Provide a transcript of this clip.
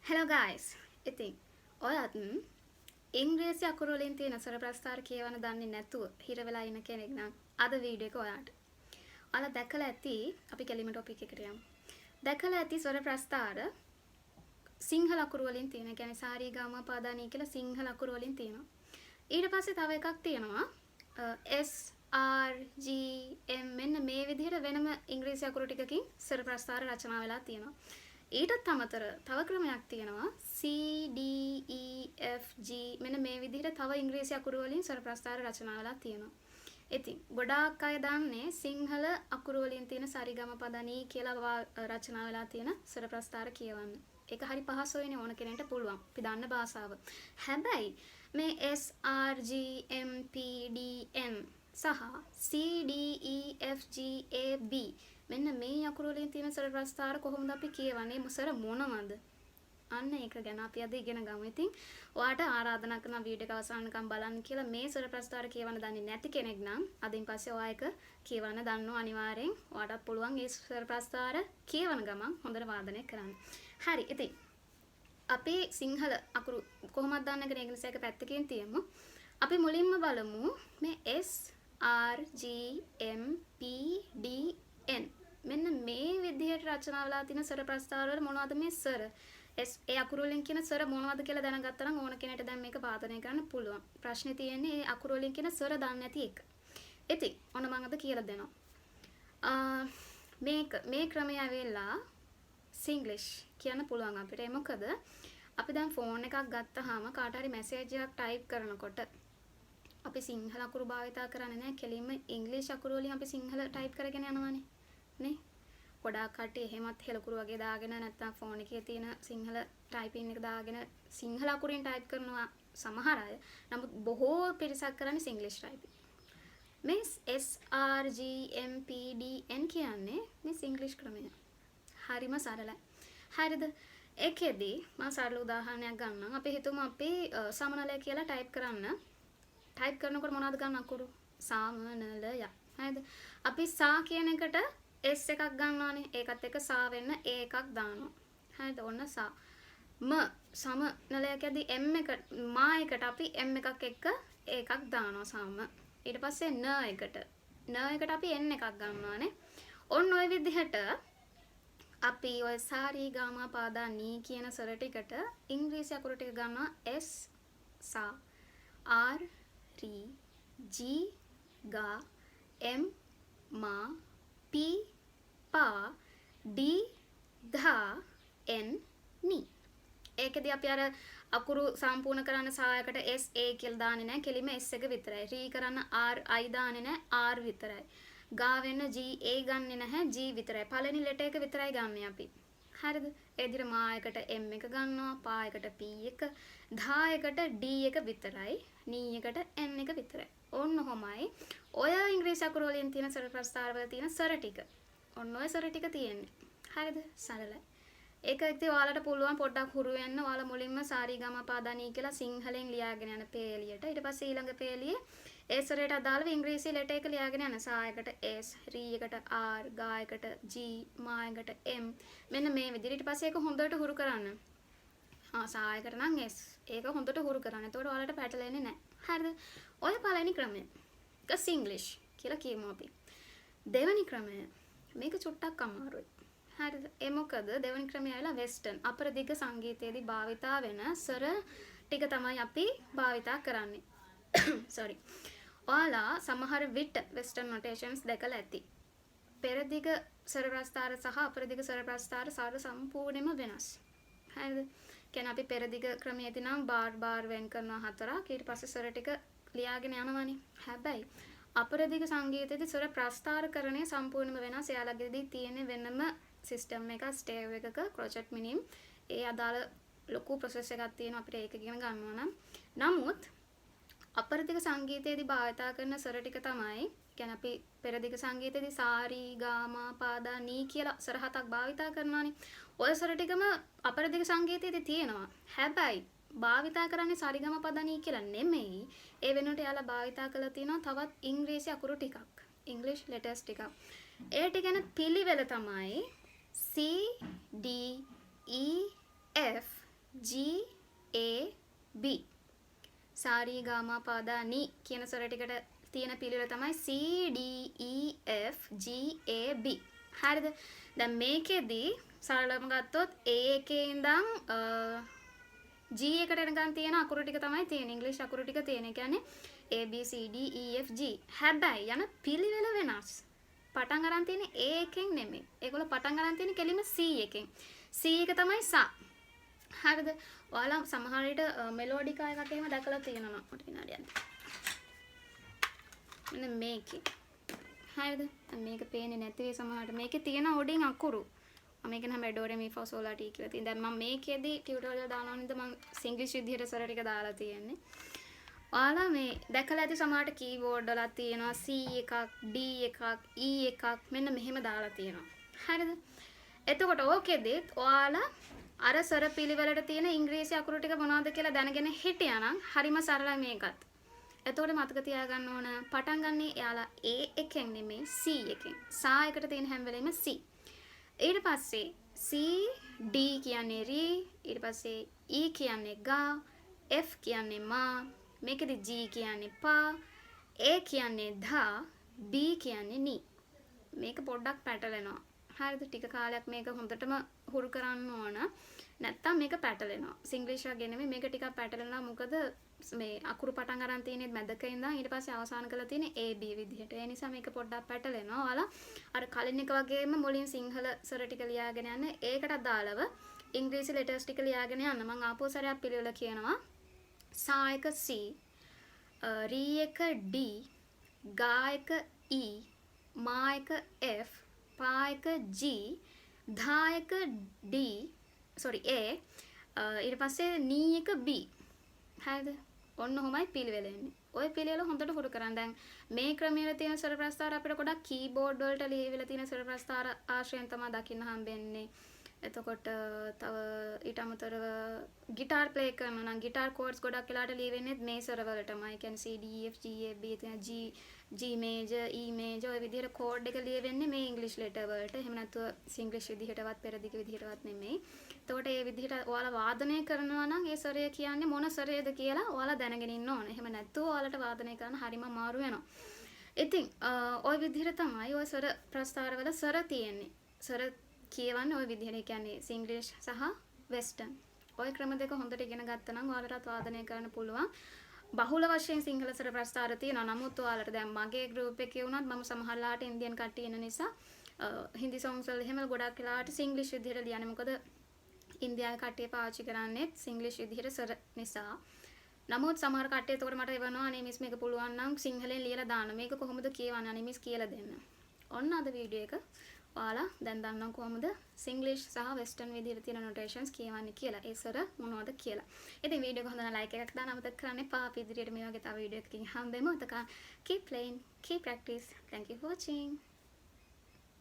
Hello guys. ඉතින් ඔයත් ඉංග්‍රීසි අකුරු වලින් තියෙන ස්වර ප්‍රස්ථාර කියවන්න දන්නේ නැතුව හිර වෙලා ඉන්න කෙනෙක් නම් අද වීඩියෝ එක ඔයාට. ඔයාලා දැකලා ඇති, අපි කෙලින්ම ටොපික් එකට යමු. දැකලා ඇති ස්වර ප්‍රස්ථාර සිංහල අකුරු වලින් තියෙන. ඒ කියන්නේ සා රී ගා මා පා දා නී කියලා සිංහල අකුරු වලින් තියෙනවා. ඊට පස්සේ තව එකක් තියෙනවා S R G M මෙන්න මේ විදිහට වෙනම ඉංග්‍රීසි අකුරු ටිකකින් ස්වර ප්‍රස්ථාර රචනා වෙලා තියෙනවා. ඊටත් අමතර තව ක්‍රමයක් තියෙනවා C D E F G මෙන්න මේ විදිහට තව ඉංග්‍රීසි අකුරු වලින් ස්වර ප්‍රස්ථාර රචනා වෙලා තියෙනවා. ඉතින් ගොඩාක් අය දන්නේ සිංහල අකුරු වලින් තියෙන සරිගම පදනී කියලා රචනා වෙලා තියෙන ස්වර ප්‍රස්ථාර කියවන්න. ඒක හරි පහසුයිනේ, ඕන කෙනෙක්ට පුළුවන්. අපි දන්න භාෂාව. හැබැයි මේ S R G M P D N සහ C D E F G A B මෙන්න මේ අකුරු වලින් තියෙන ස්වර ප්‍රස්ථාර කොහොමද අපි කියවන්නේ? ස්වර මොනවද? අන්න ඒක ගැන අපි අද ඉගෙන ගමු. ඉතින් ඔයාට ආරාධනා කරනවා වීඩියෝ එක අවසාන වෙනකම් බලන්න කියලා. මේ ස්වර ප්‍රස්ථාර කියවන්න දන්නේ නැති කෙනෙක් නම් අදින් පස්සේ ඔයා ඒක කියවන්න දන්නවා අනිවාර්යෙන්. ඔයාටත් පුළුවන් මේ ස්වර ප්‍රස්ථාර කියවන ගමන් හොඳට වාදනය කරන්න. හරි. ඉතින් අපි සිංහල අකුරු කොහොමද දන්න කෙනෙක් නිසා ඒක පැත්තකින් තියමු. අපි මුලින්ම බලමු මේ S R G M P D N මෙන්න මේ විදිහට රචනා වෙලා තියෙන ස්වර ප්‍රස්ථාර වල මොනවද මේ ස්වර? S ඒ අකුරු වලින් කියන ස්වර මොනවද කියලා දැනගත්තා නම් ඕන කෙනෙක්ට දැන් මේක වාදනය කරන්න පුළුවන්. ප්‍රශ්නේ තියෙන්නේ ඒ අකුරු වලින් කියන ස්වර දන්නේ නැති එක. ඉතින් ඔන්න මම අද කියලා දෙනවා. මේක මේ ක්‍රමය ඇවිල්ලා සිංග්ලිෂ් කියන්න පුළුවන් අපිට. ඒ මොකද අපි දැන් ෆෝන් එකක් ගත්තාම කාට හරි මැසේජ් එකක් ටයිප් කරනකොට අපි සිංහල අකුරු භාවිතා කරන්නේ නැහැ. කෙලින්ම ඉංග්‍රීසි අකුරු වලින් අපි සිංහල ටයිප් කරගෙන යනවනේ. නේ? ගොඩාක් කට්ටිය එහෙමත් හෙළකුරු වගේ දාගෙන නැත්නම් ෆෝන් එකේ තියෙන සිංහල ටයිපින් එක දාගෙන සිංහල අකුරින් ටයිප් කරනවා සමහර අය. නමුත් බොහෝ පිරිසක් කරන්නේ සිංග්ලිෂ් ටයිපින්. මේ S R G M P D N කියන්නේ මේ සිංග්ලිෂ් ක්‍රමය. හරිම සරලයි. හරිද? ඒකෙදි මම සරල උදාහරණයක් ගන්නම්. අපි හිතමු අපි සමනලය කියලා ටයිප් කරන්න. ටයිප් කරනකොට මොනවද ගන්න අකුරු? සමනලය. හරිද? අපි සා කියන එකට S එකක් ගන්නවානේ. ඒකත් එක්ක සා වෙන්න A එකක් දානවා. හරිද? ඔන්න සා. ම සමනලය කියද්දි M එක, මා එකට අපි M එකක් එක්ක A එකක් දානවා සම. ඊට පස්සේ න එකට, න එකට අපි N එකක් ගන්නවානේ. ඔන්න ඔය විදිහට අපි ඔය සා රී ගා මා පා දා නී කියන ස්වර ටිකට ඉංග්‍රීසි අකුරු ටික ගන්නවා. S සා, R රී, G ගා, M මා, P පා, D ධා, N නී. ඒකෙදි අපි අර අකුරු සම්පූර්ණ කරන්න සා එකට S A කියලා දාන්නේ නැහැ. කෙලින්ම S එක විතරයි. රී කරන්න R I දාන්නේ නැහැ. R විතරයි. ගා වෙන්න G A ගන්නෙ නැහැ. G විතරයි. පළවෙනි ලෙටර් එක විතරයි ගන්නෙ අපි. හරිද? ඒ විදිහට මා එකට M එක ගන්නවා, පා එකට P එක, ධා එකට D එක විතරයි, නී එකට N එක විතරයි. ඔන්න ඔහොමයි ඔය ඉංග්‍රීසි අකුරු වලින් තියෙන ස්වර ප්‍රස්ථාර වල තියෙන ස්වර ටික. ඔන්න ඔය ස්වර ටික තියෙන්නේ. හරිද? සරලයි. ඒක ඉතින් ඔයාලට පුළුවන් පොඩ්ඩක් හුරු වෙන්න. ඔයාලා මුලින්ම සා රී ගා මා පා දා නී කියලා සිංහලෙන් ලියාගෙන යන පේලියට. ඊට පස්සේ ඊළඟ පේලියේ ඒ ස්වරයට අදාළව ඉංග්‍රීසි ලෙටර් එක ලියාගෙන යන. සා එකට S, රී එකට R, ගා එකට G, මා එකට M, මෙන්න මේ විදිහට. ඊට පස්සේ ඒක හොඳට හුරු කරන්න. ආ, සා එකට නම් S. ඒක හොඳට හුරු කරන්න. එතකොට ඔයාලට පැටලෙන්නේ නැහැ. හරිද? ඔය පළවෙනි ක්‍රමය. ඒක සිංග්ලිෂ් කියලා කියමු අපි. දෙවෙනි ක්‍රමය මේක චුට්ටක් අමාරුයි. හරිද? ඒ මොකද දෙවෙනි ක්‍රමය ඇවිල්ලා වෙස්ටර්න් අපරදිග සංගීතයේදී භාවිතා වෙන ස්වර ටික තමයි අපි භාවිතා කරන්නේ. සෝරි. ඔයාලා සමහර විට වෙස්ටර්න් නොටේෂන්ස් දැකලා ඇති. පෙරදිග ස්වර ප්‍රස්ථාර සහ අපරදිග ස්වර ප්‍රස්ථාර සාර සම්පූර්ණයෙන්ම වෙනස්. හරිද? කියන්නේ අපි පෙරදිග ක්‍රමයේදී නම් බාර් බාර් වෙන් කරනවා හතරක්. ඊට පස්සේ ස්වර ටික ලියාගෙන යනවනේ. හැබැයි අපරදිග සංගීතයේදී ස්වර ප්‍රස්ථාරකරණය සම්පූර්ණයෙන්ම වෙනස්. එයාලගේදී තියෙන වෙනම සිස්ටම් එකක්, ස්ටේව් එකක ක්‍රොචට් මිනිම් ඒ අදාළ ලොකු ප්‍රොසෙස් එකක් තියෙනවා අපිට ඒක ඉගෙන ගන්නවා නම්. නමුත් අපරදිග සංගීතයේදී භාවිතා කරන ස්වර ටික තමයි, කියන්නේ අපි පෙරදිග සංගීතයේදී සා රී ගා මා පා දා නී කියලා ස්වර හතක් භාවිතා කරනවානේ. ඔය ස්වර ටිකම අපරදිග සංගීතයේදී තියෙනවා. හැබැයි භාවිතා කරන්නේ සරිගම පද නී කියලා නෙමෙයි. ඒ වෙනුවට එයාලා භාවිතා කරලා තියෙනවා තවත් ඉංග්‍රීසි අකුරු ටිකක්. ඉංග්‍රීසි ලෙටර්ස් ටිකක්. ඒ ටික ගැන පිළිවෙල තමයි C D E F G, A, B. Sari ගාමා පාදා නි කියන ස්වර ටිකට තියෙන පිළිවෙල තමයි C, D, E, F, G, A, B. හරිද? දැන් මේකෙදි සරලවම ගත්තොත් A එකේ ඉඳන් G එකට එනකන් තියෙන අකුරු ටික තමයි තියෙන්නේ. ඉංග්‍රීසි අකුරු ටික තියෙන. ඒ කියන්නේ A, B, C, D, E, F, G. හැබැයි යන පිළිවෙල වෙනස්. පටන් අරන් තියෙන්නේ A එකෙන් නෙමෙයි. ඒගොල්ලෝ පටන් අරන් තියෙන්නේ කෙලින්ම C එකෙන්. C එක තමයි සා. හරිද? ඔයාලා සමහර විට මෙලෝඩිකා එකක් එහෙම දැකලා තියෙනවා. මට විනාඩියක් දෙන්න. මෙන්න මේකේ. හරිද? දැන් මේක පේන්නේ නැති වෙයි සමහරට. මේකේ තියෙන උඩින් අකුරු. මම මේක නම් ඩෝ රේ මී ෆා සෝල් ලා ටී කියලා තියෙන. දැන් මම මේකෙදි ටියුටෝරියල් දානවා නේද, මම සිංග්ලිෂ් විදිහට ස්වර ටික දාලා තියෙන්නේ. ඔයාලා මේ දැකලා ඇති සමහරට කීබෝඩ් වලත් තියෙනවා C එකක්, D එකක්, E එකක් මෙන්න මෙහෙම දාලා තියෙනවා. හරිද? එතකොට ඕකෙදිත් ඔයාලා අර ස්වර පිළිවෙලට තියෙන ඉංග්‍රීසි අකුරු ටික මොනවද කියලා දැනගෙන හිටියානම් හරිම සරලයි මේකත්. එතකොට මතක තියාගන්න ඕන, පටන් ගන්නේ එයාලා A එකෙන් නෙමෙයි, C එකෙන්. සා එකට තියෙන හැම වෙලේම C. ඊට පස්සේ C, D කියන්නේ රී, ඊට පස්සේ E කියන්නේ ගා, F කියන්නේ මා, මේකෙදි G කියන්නේ පා, A කියන්නේ ධා, B කියන්නේ නී. මේක පොඩ්ඩක් පැටලෙනවා. හරිද? ටික කාලයක් මේක හොඳටම හුරු කරන්න ඕන. නැත්තම් මේක පැටලෙනවා. සිංග්ලිෂ් වගේ නෙමෙයි, මේක ටිකක් පැටලෙනවා. මොකද මේ අකුරු පටන් අරන් තියෙන්නේ මැදක ඉඳන්, ඊට පස්සේ අවසාන කරලා තියෙන්නේ A, B විදිහට. ඒ නිසා මේක පොඩ්ඩක් පැටලෙනවා. ඔයාලා අර කලින් එක වගේම මුලින් සිංහල ස්වර ටික ලියාගෙන යන්න. ඒකට අදාළව ඉංග්‍රීසි ලෙටර්ස් ටික ලියාගෙන යන්න. මං ආපහු සැරයක් පිළිවෙල කියනවා. සා එක C, රී එක D, ගා එක E, මා එක F, පා එක G, ධා එක D, sorry, A, ඊට පස්සේ නී එක B. හරිද? ඔන්න ඔහොමයි පිළිවෙල එන්නේ. ඔය පිළිවෙල හොඳට හුරු කරන්න. දැන් මේ ක්‍රමයේ තියෙන ස්වර ප්‍රස්තාර අපිට ගොඩක් කීබෝඩ් වලට ලියවිලා තියෙන ස්වර ප්‍රස්තාර ආශ්‍රයෙන් තමයි දකින්න හම්බෙන්නේ. එතකොට තව ඊට අමතරව ගිටාර් ප්ලේ කරනවා නම් ගිටාර් කෝඩ්ස් ගොඩක් වෙලාට ලියවෙන්නේ මේ ස්වර වලටමයි. ඒ කියන්නේ C, D, E, F, G, A, B තියෙන G, G major, E major ඔය විදිහට කෝඩ් එක ලියවෙන්නේ මේ ඉංග්‍රීසි ලෙටර් වලට. එහෙම නැතුව සිංග්ලිෂ් විදිහටවත් පෙරදිග විදිහටවත් නෙමෙයි. එතකොට ඒ විදිහට ඔයාලා වාදනය කරනවා නම් ඒ ස්වරය කියන්නේ මොන ස්වරයද කියලා ඔයාලා දැනගෙන ඉන්න ඕන. එහෙම නැතුව ඔයාලට වාදනය කරන්න හරිම අමාරු වෙනවා. ඉතින් ඔය විදිහට තමයි ඔය ස්වර ප්‍රස්තාරවල ස්වර තියෙන්නේ. ස්වර කියවන්නේ ඔය විදිහට. ඒ කියන්නේ සිංග්ලිෂ් සහ වෙස්ටර්න්. ඔය ක්‍රම දෙක හොඳට ඉගෙන ගත්තා නම් ඔයාලටත් වාදනය කරන්න පුළුවන්. බහුල වශයෙන් සිංහල ස්වර ප්‍රස්තාර තියෙනවා. නමුත් ඔයාලට දැන් මගේ ගෲප් එකේ වුණත් මම සමහරලාට ඉන්දියන් කට්ටිය ඉන්න නිසා හින්දි සොංග්ස් වල එහෙම ගොඩක් වෙලාවට සිංග්ලිෂ් විදිහට ලියන්නේ. මොකද ඉන්දියාවේ කට්ටිය පාවිච්චි කරන්නේත් සිංග්ලිෂ් විදිහට ස්වර නිසා. නමුත් සමහර කට්ටිය එතකොට මට එවනවා, "අනේ මිස්, මේක පුළුවන් නම් සිංහලෙන් ලියලා දාන්න. මේක කොහොමද කියවන්නේ? අනේ මිස්, කියලා දෙන්න." ඔන්න අද වීඩියෝ එක ඔයාලා දැන් දන්නවා කොහොමද සිංග්ලිෂ් සහ වෙස්ටර්න් විදිහට තියෙන නොටේෂන්ස් කියවන්නේ කියලා. ඒ ස්වර මොනවද කියලා. ඉතින් වීඩියෝ එක හොඳ නම් ලයික් එකක් දාන්න අමතක කරන්න එපා. අපි ඉදිරියට මේ වගේ තව වීඩියෝ එකකින් හම්බෙමු. එතකන් keep playing, keep practice. Thank you for watching.